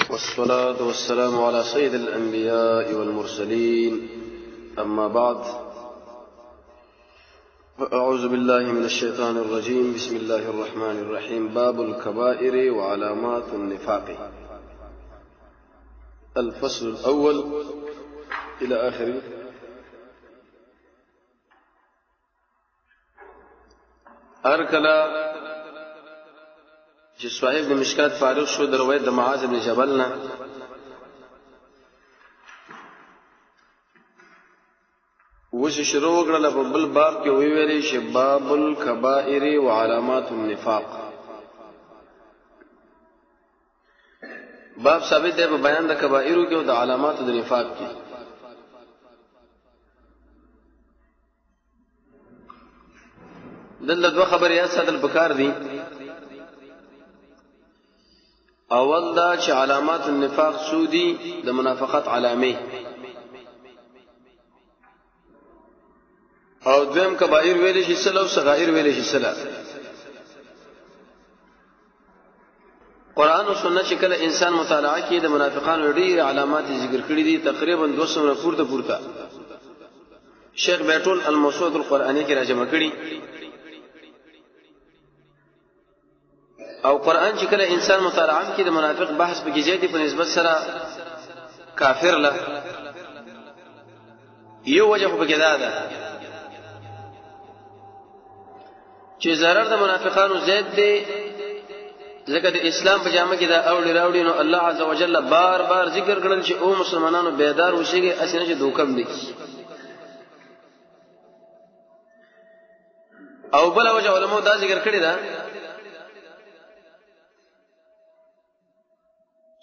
والصلاة والسلام على سيد الأنبياء والمرسلين، أما بعد، فأعوذ بالله من الشيطان الرجيم. بسم الله الرحمن الرحيم. باب الكبائر وعلامات النفاق، الفصل الأول إلى آخره. هرکله چې صاحب د مشکات فارغ شو د روایت د معاذ بن جبل نه، وش شروع وکړه په بل باب کې وی ویلې چې باب الکبائر وعلامات النفاق. باب ثابت دی په بیان د کبائرو کې او د علامات د نفاق کې. دلته دوه خبرې یاد ساتل پکار دي. اول دا چې علامات النفاق سودی، د منافقت علامې، او دویم کبائر ویل شي سره او صغائر ویل شي سره. قرآن او سنت چې کله انسان مطالعه کوي، د منافقانو ډېر علامات ذکر کړی دي، تقریبا 200 نه پورته پورته شیخ بیٹول الموسوعه القرآنی کې راجمع کړي. او قرآن چې کله انسان مطالعه کوي، د منافق بحث په کې زیات په نسبت سره کافر له. یو وجه خو پکې دا ده چې ضرر د منافقانو زیات دی، ځکه د اسلام په جامه کې دا اوړي راوړي، نو الله عز وجل بار بار ذکر کړل چې او مسلمانانو بیدار اوسئ، اسنه چې دوکم دي. او بل وجه علماء دا ذکر کړی دا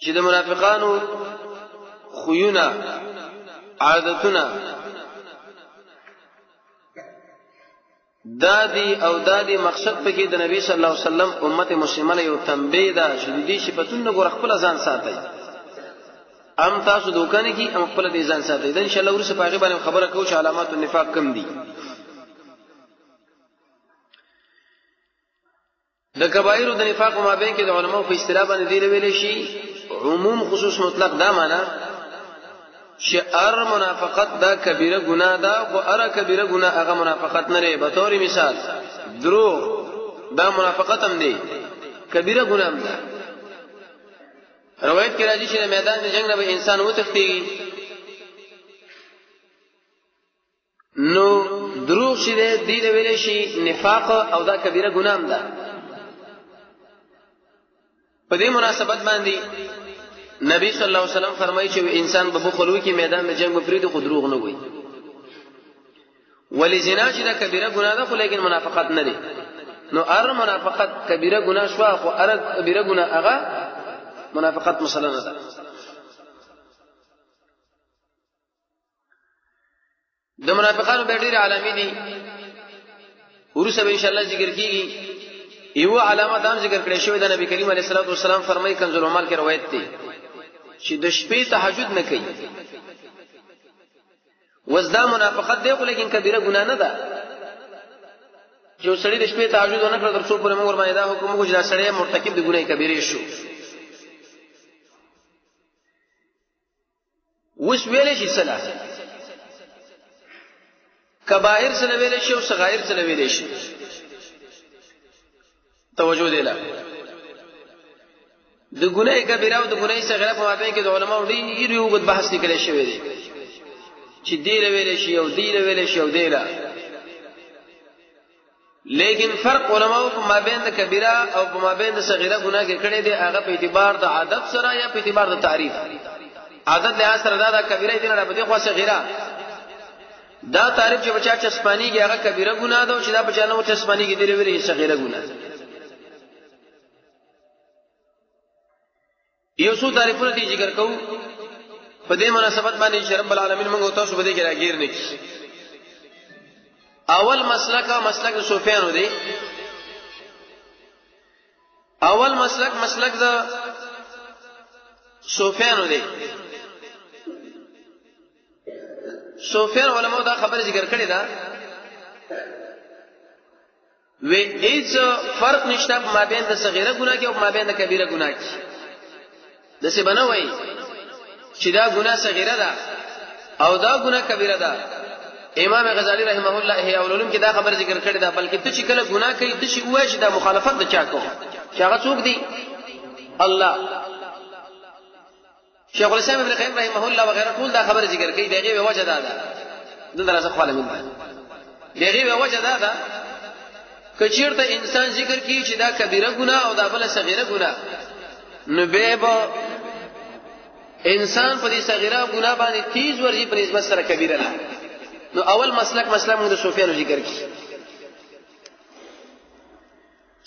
چې د منافقانو خویونه، عادتونه دادی او دادی، مقصد پکې د نبی صلی الله علیه وسلم امت مسلمه له یو تنبیه ده چې د دې صفاتونو ګور خپل ځان ساتي، ام تاسو دوکان کې ام خپل دې ځان ساتي. د ان شاء الله ورسره په هغه باندې خبره کوو چې علامات النفاق کم دي. د کبایر د نفاق مابین کې د علماو په اصطلاح باندې دی ویل شي عموم خصوص مطلق. دا معنا چې ار منافقت دا کبیره ګناه ده، خو ار کبیره ګناه هغه منافقت نه لري. به تور مثال دروغ دا منافقت هم دی، کبیره ګناه هم ده. روایت کې راځي چې میدان د جنگ نه به انسان وتښتي، نو دروغ چې دی دی ویل شي نفاق او دا کبیره ګناه هم ده. په دې مناسبت باندې نبی صلی الله علیه وسلم فرمایي چې انسان به بخلو کې میدان د جنگ په پریدو خو دروغ نه وایي. ولی زنا چې دا کبیره ګناه ده، خو لیکن منافقت نه دی. نو ار منافقت کبیره ګناه شو، خو ار کبیره ګناه هغه منافقت مسله نه ده. د منافقانو به ډېر علامې دي، ورسره به ان شاء الله ذکر کیږي. یو علامه دام ذکر کړی شوی د نبی کریم علیه الصلاه والسلام فرمایي، کنز العمال کې روایت دی، چې د شپې تهجد نه کوي. وزدا منافقت دی، خو لیکن کبیره ګناه نه ده. چې سړی د شپې تهجد نه کړ، تر څو پورې موږ باندې دا حکم وکړو چې دا سړی مرتکب د ګناه کبیره شو. وس ویل شي سلا کبائر سره ویل شي او صغائر سره ویل شي. توجه دی لا د ګناه کبیره او د ګناه صغیره په مابین کې د علماو ډیر یو غد بحث لیکل شوی دی چې دی ویل شي او دی ویل شي او دی لا، لیکن فرق علماو په مابین د کبیره او په مابین د صغیره ګناه کې کړی دی، هغه په اعتبار د عادت سره یا په اعتبار د تعریف. عادت له سره دا د کبیره دی نه په دې خو صغیره دا تعریف چې بچا چسپانی کې هغه کبیره ګناه ده، او چې دا بچا نه چسپانی کې دی ویلې صغیره ګناه. یو څو تعریفونه دي ذکر کوو په دې مناسبت باندې چې رب العالمین موږ تاسو په دې کې راګیر نه کړي. اول مسلک مسلک د صوفیانو دی. اول مسلک مسلک د صوفیانو دی. صوفیان علماء دا خبره ذکر کړې ده، وی هیڅ فرق نشته په مابین د صغیره ګناه کې او په مابین د کبیره ګناه کې. دسه بنوي چې دا ګناه صغیره ده او دا ګناه کبیره ده. امام غزالی رحمه الله احیاء العلوم کې دا خبر ذکر کړی دا، بلکې ته چې کله ګناه کوي ته چې وایې چې دا مخالفت د چا کوم، چې هغه څوک دی؟ الله. شیخ الاسلام ابن قیم رحمه الله وغیرہ ټول دا خبر ذکر کوي. دغه وجه دا ده، دلته راځه خپل من دغه وجه دا ده، کچیرته انسان ذکر کوي چې دا کبیره ګناه او دا بل صغیره ګناه، نو به انسان په دې صغیره ګناه باندې تیز ورځي په نسبت سره کبیره ده. نو اول مسلک مسلک موږ د صوفیانو ذکر کی.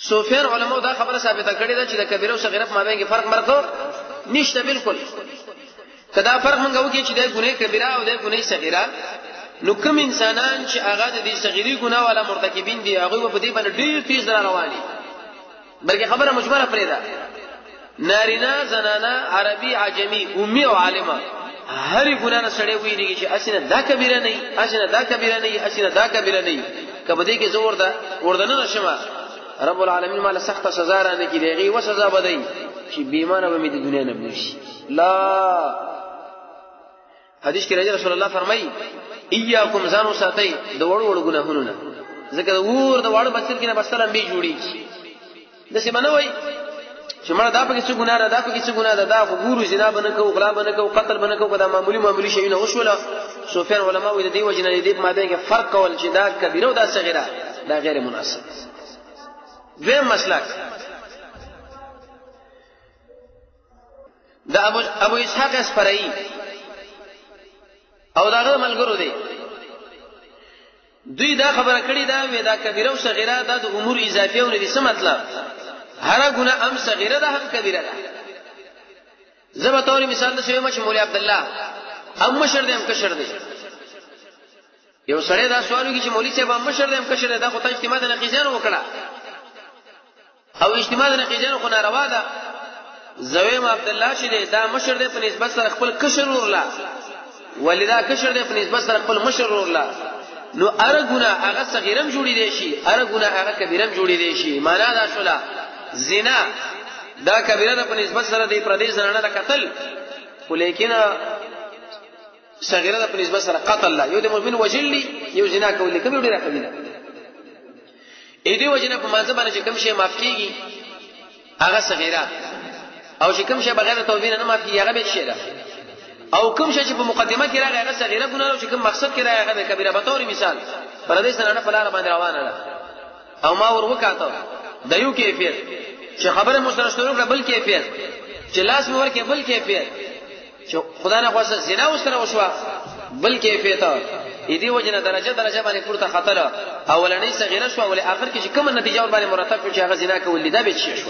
صوفیان علماء دا خبره ثابته کړې ده چې د کبیره او صغیره په مابین کې فرق مرته نشته بالکل. کدا فرق موږ وکړي چې د ګناه کبیره او د ګناه صغیره، نو کوم انسانان چې هغه د دې صغیری ګناه والا مرتکبین دي، هغه په دې باندې ډیر تیز را رواني، بلکې خبره مجمله پرې ده، نارینه، زنانه، عربي، عجمي، امي او عالمه، هر ګناه نه سړی ویریږي چې اسنه دا کبیره نه، اسنه دا کبیره نه، اسنه دا کبیره نه، کبه دې کې زور ده ورده نه شمه، رب العالمین مال سخت سزا را نه کړي، و سزا بدای چې بیمانه به مې د دنیا نه بوشي. لا، حدیث کې راځي، رسول الله فرمایي: ایاکم، ځان وساتئ د وړو وړو ګناهونو نه، ځکه د ور د واړو بچل کې نه بسله به جوړیږي. د څه منه وای چې مړه دا پکې څه ګناه ده، دا پکې څه ګناه ده، دا خو ګورو زنا بنه کو، غلا بنه کو، قتل بنه کو، دا معمولی معمولی شیونه وشوله. سفیان علما وې د دې وجنه دې په مابین کې فرق کول چې دا کبیره او دا صغیره، دا غیر مناسب. دویم مسلک د ابو اسحاق اسفرائی او داغه ملګرو دی، دوی دا خبره کړې ده، وې دا کبیره او صغیره دا د امور اضافیه نه دي. څه مطلب؟ هر ګناه هم صغیره ده هم کبیره ده. زه به توري مثال د شوی چې مولوی عبد الله هم مشر دی هم کشر دی. یو سړی دا سوال وکړي چې مولوی صاحب هم مشر دی هم کشر دی، دا خو ته اجتماع د نقیزانو وکړه او اجتماع د نقیزانو خو ناروا ده. زویم عبد الله چې دی دا مشر دی په نسبت سره خپل کشر ورلا، ولدا کشر دی په نسبت سره خپل مشر ورلا، نو ار ګنا هغه صغیرم جوړی دی شي، ار ګنا هغه کبیرم جوړی دی شي. معنا دا شولا، زنا دا کبیره ده په نسبت سره دی پردې زنانه د قتل، خو لیکن صغیره ده په نسبت سره قتل. لا، یو د مؤمن وجلی، یو زنا کول، کوم یو ډیره قوی ده. اې دې وجنه په مانځ باندې چې کوم شی معاف کیږي هغه صغیره، او چې کوم شی بغیر توبې نه معاف کیږي هغه به شی ده، او کوم شی چې په مقدمه کې راغی هغه صغیره ګناه، او چې کوم مقصد کې راغی هغه به کبیره. به تور مثال، پردې سره په لار باندې روانه ده او ما ور وکاته، د یو کیفیت چې خبره مو سره شروع کړه، بل کیفیت چې لاس مې ورکې، بل کیفیت چې خدا نه خواسته زنا وسره وشوه، بل کیفیت. دې وجنه درجه درجه باندې پورته خطر، اولنې صغیره شو، ولې اخر کې چې کومه نتیجه ور باندې مرتب شو چې هغه زنا کول، دا به شي شو.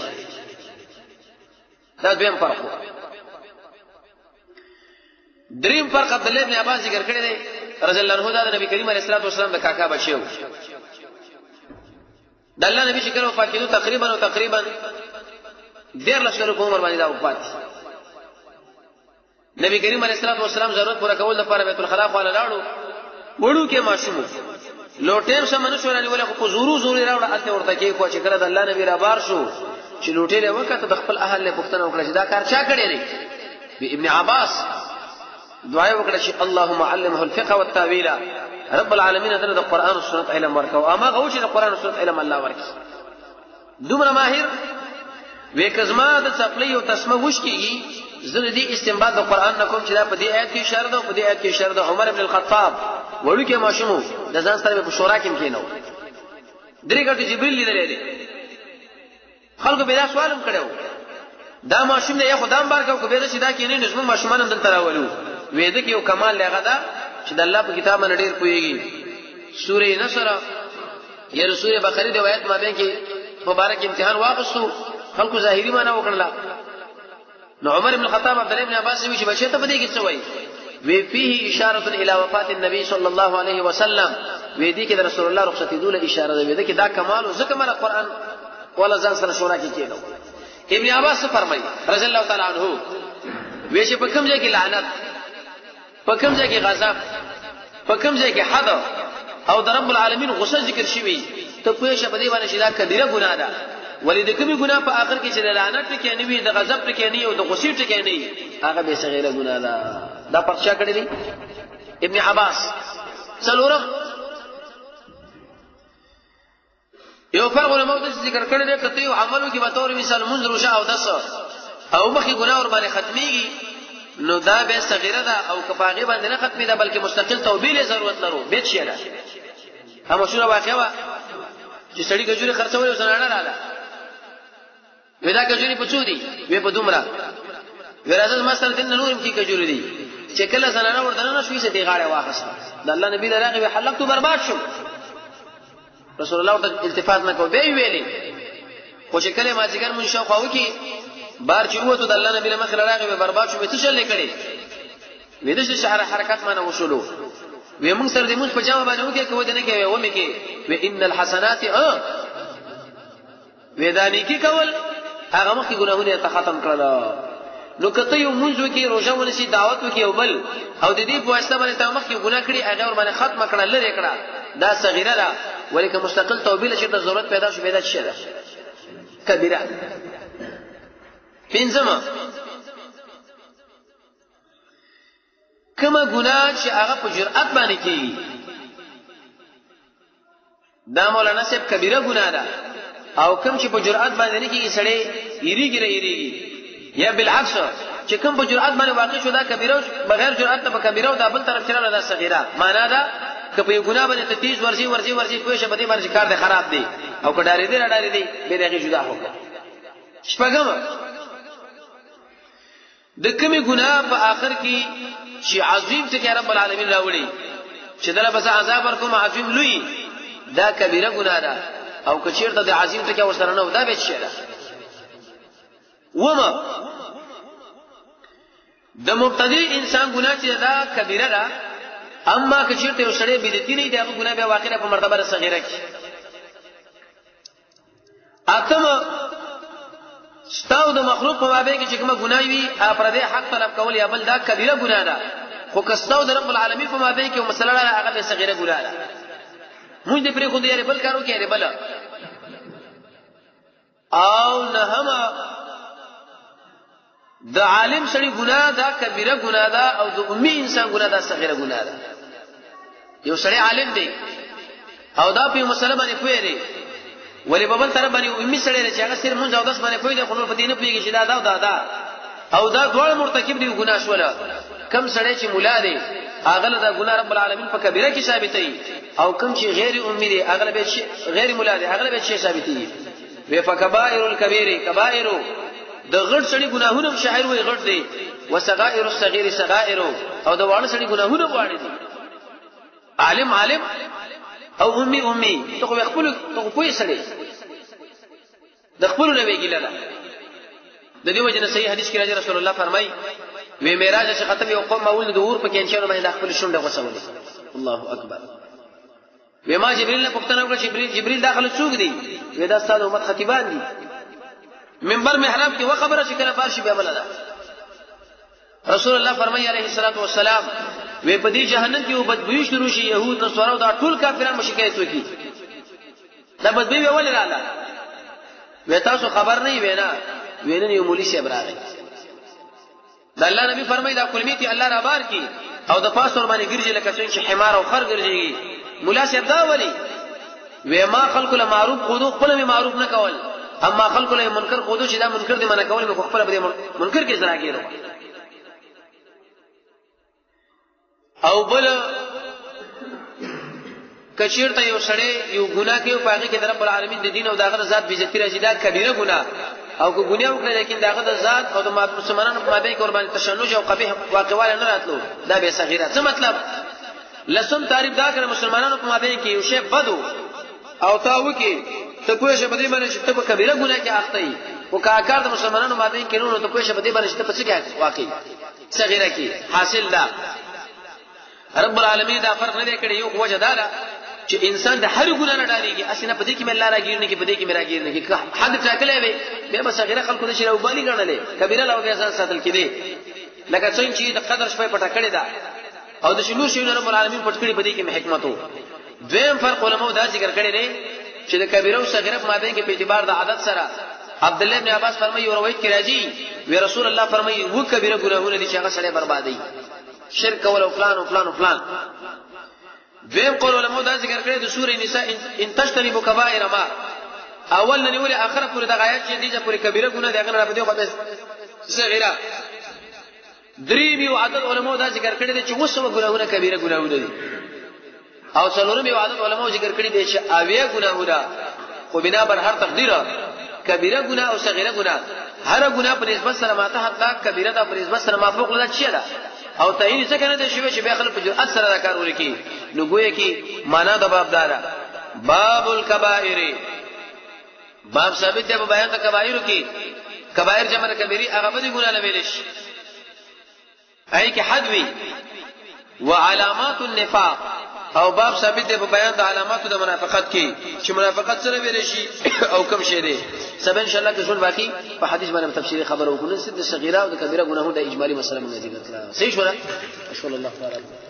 دا دویم فرق. دریم فرق عبد الله ابن عباس ذکر کړی دی رضی الله عنه، دا د نبی کریم علیه الصلاه والسلام د کاکا بچیو. د الله نبی چې کله وفات کېدو، تقریبا او تقریبا 13 کلو په عمر باندې دا وفات. نبی کریم علیه الصلاه والسلام ضرورت پوره کول لپاره بیت الخلا خو لاړو، وړو کې ماشوم لوټیم سم نه شو رانیولې، خو په زورو زوري راوړه، الته ورته کې خو چې کله د الله نبی را بار شو چې لوټې له وکړه، د خپل اهل له پوښتنه وکړه چې دا کار چا کړی دی؟ به ابن عباس دعا وکړه چې اللهم علمه الفقه والتاويل، رب العالمین دغه د قران او سنت علم ورکاو. اما غو چې د قران او سنت علم الله ورکړي دومره ماهر وې، کزما د څپلۍ او تسمه وش کیږي، زه د دې استنباط د قران نه کوم چې دا په دې آیت کې اشاره ده او په دې آیت کې اشاره ده. عمر ابن الخطاب وړوکی ماشوم د ځان سره په شورا کې کېنو، درې غټ جبريل لیدلې دي. خلکو به دا سوال هم کړو، دا ماشوم دی خدام بار کو به چې دا کې نه نظم ماشومان هم دلته راولو. وې د کې یو کمال لغه دا چې د الله په کتاب باندې ډیر پوهیږي. سورې نصر یا سورې بقره روایت ما بین کې مبارک امتحان واغستو، خلکو ظاهري معنا وکړه. نو عمر ابن الخطاب عبد الله ابن عباس وی چې بچی ته په دې کې څه وایي؟ وی فيه اشاره الى وفات النبي صلى الله عليه وسلم. وی دې کې د رسول الله رخصتې دوله اشاره ده. وی دې کې دا کمال او ځکه مله قران ولا ځان سره شورا کې کېدو. ابن عباس فرمایي رضی الله تعالی عنہ، وی چې په کوم ځای کې لعنت، په کوم ځای کې غضب، په کوم ځای کې حد او د رب العالمین غصه ذکر شوی، ته پوه شه په دې باندې چې دا کبیره ګناه ده. ولې د کومې ګناه په آخر کې چې د لعنت ټکی نه وي، د غضب ټکی نه وي او د غصې ټکی نه وي، هغه به صغیره ګناه ده. دا فرق چا کړی دی؟ ابن عباس. څلورم یو فرق علماء د ذکر کړی دی، کته یو عملو کې به تور مثال منځ روزه او دس او مخکې ګناه ور باندې ختميږي، نو دا به صغیره ده، او کپاغه باندې نه ختمي ده بلکې مستقل توبې له ضرورت لرو به شي ده. هم مشهوره واقعه وه چې سړي کجوري خرڅولې او زنانه رااله، وی دا کجوري په څو دي؟ وی په دومره. وی راځه زما سره دننه نور هم کې کجوري دي. چې کله زنانه ورته نه شوې، چې غاړه واخسته، د الله نبی راغی، وی حلقت برباد شو. رسول الله ورته التفات نه کو، به ویلې خو چې کله ما ځګر مون شو خو کې بار چې وته، د الله نبی له مخ راغی، وی برباد شو. څه چل کړي؟ وی د شعر حرکت مانه وشولو. وی موږ سره د موږ په جامه باندې وکي کوي نه کوي؟ و مې کې وی ان الحسنات ا وی دا نیکی کول هغه مخکې ګناهونه ته ختم کړل. نو کته یو مونږ وکي، روزه ونیسي، دعوت وکي او بل، او د دې په واسطه باندې ته مخکې ګناه کړی هغه ور باندې ختم کړه، لری کړه، دا صغیره ده. ولیکه مستقل توبې له چې ضرورت پیدا شو، پیدا شي ده کبیره. پنځمه کومه ګناه چې هغه په جرأت باندې کیږي، دا مولانا صاحب کبیره ګناه ده، او کوم چې په جرأت باندې نه کیږي، سړی یریږي نه یریږي، یا بالعکس چې کوم په جرأت باندې واقع شو دا کبیره، بغیر جرأت نه په کبیره، او دا بل طرف چې دا صغیره. معنا دا که په ګناه باندې ته تیز ورځي ورځي ورځي، پوه شه په دې باندې کار دی خراب دی، او که ډارې دی را ډارې دی به دغه جدا حکم. شپږم د کومې ګناه په آخر کې چې عظیم ټکی رب العالمین راوړي چې دله بس عذاب ورکوم، عظیم لوی، دا کبیره ګناه ده، او که چیرته د عظیم ټکی ورسره نه، دا به څه ده؟ ومه د مبتدی انسان ګناه چې دا کبیره ده، اما که چیرته یو سړی بدعتي نه دی، هغه ګناه بیا واقع په مرتبه صغیره کې. اتم ستاو د مخلوق په مابین کې چې کومه ګناه وي، پر دې حق طلب کول یا بل، دا کبیره ګناه ده، خو که ستاو د رب العالمین په مابین کې مسله ده، هغه به صغیره ګناه ده. مونږ دې پرې خو دې بل کارو کې بل. او نهمه د عالم سړي ګناه دا کبیره ګناه ده، او د امي انسان ګناه دا صغیره ګناه ده. یو سړی عالم دی او دا په مسله باندې پوه دی، ولې په بل طرف باندې امي سړی چې هغه سر مونږ او داس باندې پوه دی، خو نور په دې نه پوهیږي چې دا دا دا دا او دا دواړه مرتکب دی ګناه شول. کم سړی چې مولا دی هغه له ګناه رب العالمین په کبیره کې ثابتوي، او کم چې غیر امي دی هغه به غیر مولا دی هغه به شي ثابتوي. وی فکبائر الکبیر کبائر، د غټ سړي ګناهونه شاعر وی غټ دی، وصغائر الصغیر صغائر، او د واړه سړي ګناهونه واړه دي. عالم عالم او امي امي، ته خو خپل ته خو پوه سړي د خپل نه ویګی ده. د دې وجه نه صحیح حدیث کې راځي، رسول الله فرمایي وی معراج چې ختم یو قوم مول د اور په کینچانو باندې خپل شونډه غوسولې. الله اکبر. وی ما جبريل نه پوښتنه وکړه چې جبريل داخله څوک دي؟ وی دا ستاسو امت خطیبان دي. منبر محراب کې و خبره چې کله بار شي بیا بل ده. رسول الله فرمایي علیه الصلاۃ والسلام وی په دې جهنم کې بدبوئی شروع شي، يهود نصارا او دا ټول کافران مشکایت وکي، دا بدبوئی ولې رااله؟ وی تاسو خبر نه وینا؟ وینن یو مولوی صاحب راغی. د الله نبی فرمایي دا کلمې ته الله را بار کی او د پاس ور باندې ګرځي لکه څنګه چې حمار او خر ګرځي. مولا صاحب دا ولی؟ وې ما خلکو له معروف خودو خپل می معروف نه کول، اما خلکو له منکر خودو چې دا منکر دی منع کول، مې خپل به منکر کې زرا کېرو. او بل کچیرته یو سړی یو ګناه کوي، په هغه کې د رب العالمین د دین او دغه ذات بیزتی راځي، دا کبیره ګناه، او که ګناه وکړي لیکن دغه د ذات او د مسلمانانو په مابین کې ور باندې تشنج او قبیح واقعواله نه راتلو، دا به صغیره. څه مطلب؟ لسم تعریف دا کړ، مسلمانانو په مابین کې یو شی بدو او تا وکي، ته پوه شې په دې باندې چې ته په کبیره ګناه کې اخته یې، او کار د مسلمانانو مابین کې نو ته پوه شې په دې باندې چې ته په څه کې واقع صغیره کې. حاصل دا رب العالمین دا فرق نه دی کړی. یو وجه دا ده چې انسان د هر ګناه نه ډاريږي، اسنه په دې کې مې الله راګیر نه کې، په دې کې مې راګیر نه کې، حد ټاکلی وي، بیا به صغیره خلکو د شي وبالي ګڼلې، کبیره لا بیا ځان ساتل کېدی، لکه څنګه چې د قدر شپه پټه کړې ده او د شنو شیونو رب العالمین پټ کړي، په دې کې حکمت وو. دویم فرق علماء دا ذکر کړی دی چې د کبیره او صغیره په مابین کې په اعتبار د عدد سره عبد الله ابن عباس فرمایي یو روایت کې راځي وی رسول الله فرمایي و کبیره ګناهونه دي چې هغه سړی بربادي، شرک کول او فلان او فلان او فلان. دویم قول علماء دا ذکر کړی د سورې نساء ان تجتنبوا کبائر ما، اول نه نیولې اخره پورې د آیات چې دې پورې کبیره ګناه دی، هغه نه په دې خو به صغیره. دریم یو عدد علماء دا ذکر کړی دی چې وسو ګناهونه کبیره ګناهونه دي، او څلورم یو عدد علماء ذکر کړی دی چې اویا ګناهونه. خو بنا بر هر تقدیر کبیره ګناه او صغیره ګناه، هر ګناه په نسبت سره ماته حتی کبیره ده، په نسبت سره ما فوق له چی ده او تعین څه کنه د شوی چې به خلک په جرأت سره دا کار ورکی. نو ګویا کې معنا د باب دارا باب الکبائر، باب ثابت دی په بیان د کبائر کې. کبائر جمع کبیری، هغه به ګناه لویل شي اي کې حد وي. وعلامات النفاق، او باب ثابت دی په بیان د علاماتو د منافقت کې چې منافقت سره ویل شي او کم شي دی. سبا ان شاء الله کې ټول باقی په حدیث باندې تفصیلی خبره وکړو. د صغیره او د کبیره ګناهونو د اجمالی مسله موږ ذکر کړه. صحیح شو؟ اشکر الله تعالی.